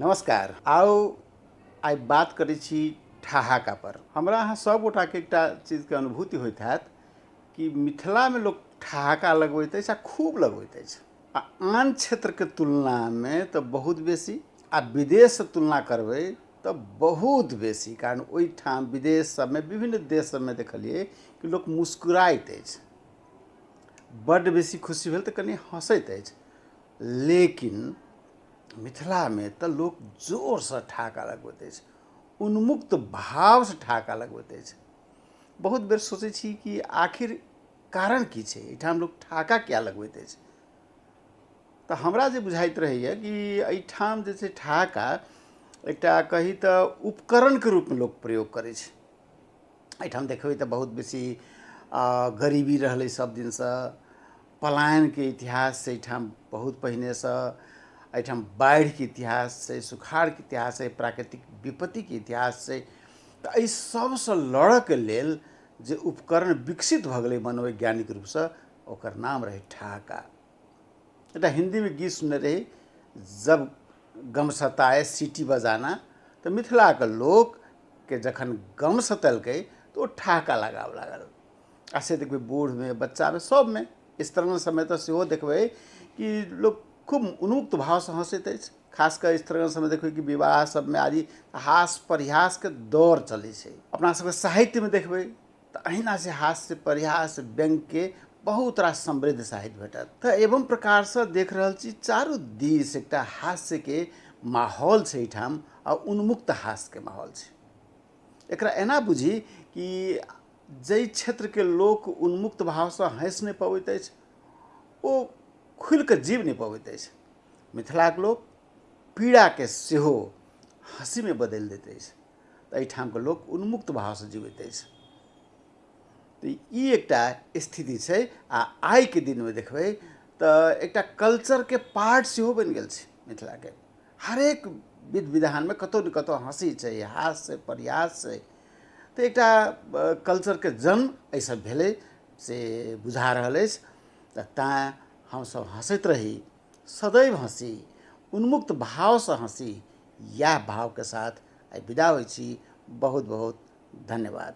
नमस्कार। आउ आइ बात करै छी ठहाका पर। हमरा अहाँ सब गोटाके एकटा चीजके अनुभूति होइत हैत कि मिथिलामे लोक ठहाका लगबैत अछि आ खूब लगबैत अछि आ आन क्षेत्रके तुलनामे तऽ बहुत बेसी आ विदेशसँ तुलना करबै तऽ बहुत बेसी, कारण ओहिठाम विदेश सबमे विभिन्न देश सबमे देखलियै कि लोक मुस्कुराइत अछि, बड्ड बेसी खुशी भेल तऽ कनि हँसैत अछि, लेकिन मिथिलामे तऽ लोक जोरसँ ठहाका लगबैत अछि, उन्मुक्त भावसँ ठहाका लगबैत अछि। बहुत बेर सोचै छी कि आखिर कारण की छै, एहिठाम लोक ठहाका किया लगबैत अछि? तऽ हमरा जे बुझाइत रहैए कि एहिठाम जे छै ठहाका एकटा कही तऽ उपकरणके रूपमे लोक प्रयोग करै छै। एहिठाम देखबै तऽ बहुत बेसी गरीबी रहलै सब दिनसँ, पलायनके इतिहास छै एहिठाम बहुत पहिनेसँ, एहिठाम बाढ़िके इतिहास छै, सुखाड़के इतिहास छै, प्राकृतिक विपत्तिके इतिहास छै। तऽ एहि सबसँ लड़ऽके लेल जे उपकरण विकसित भऽ गेलै मनोवैज्ञानिक रूपसँ, ओकर नाम रहै ठहाका। एकटा हिन्दीमे गीत सुनने रही, जब गम सताए सीटी बजाना। तऽ मिथिलाके लोकके जखन गम सतेलकै तऽ ओ ठहाका लगाबऽ लागल। आ से देखबै बूढ़मे, बच्चामे, सबमे, स्त्रीगण सबमे तऽ सेहो देखबै कि लोक खूब उन्मुक्त भावसँ हँसैत अछि। खास कऽ स्त्रीगण सबमे देखबै कि विवाह सबमे आदि हास परिहासके दौर चलै छै। अपना सबके साहित्यमे देखबै तऽ अहिना से हास्य परिहास व्यङ्गके बहुत रास समृद्ध साहित्य भेटत। तऽ एवं प्रकारसँ देख रहल छी चारू दिस एकटा हास्यके माहौल छै एहिठाम आ उन्मुक्त हास्यके माहौल छै। एकरा एना बुझी कि जाहि क्षेत्रके लोक उन्मुक्त भावसँ हँसि नहि पबैत अछि, ओ खुलिकऽ जीवि नहि पबैत अछि। मिथिलाके लोक पीड़ाके सेहो हँसीमे बदलि दैत अछि, तऽ एहिठामके लोक उन्मुक्त भावसँ जीबैत अछि। तऽ ई एकटा स्थिति छै। आ आइके दिनमे देखबै तऽ एकटा कल्चरके पार्ट सेहो बनि गेल छै। मिथिलाके हरेक विध विधानमे कतहु ने कतहु हँसी छै, हास छै, परिहास छै। तऽ एकटा कल्चरके जन्म एहिसँ भेलै से बुझा रहल अछि। तऽ तैँ हमसभ हँसैत रही, सदैव हँसी, उन्मुक्त भावसँ हँसी। इएह भावके साथ आइ विदा होइ छी। बहुत बहुत धन्यवाद।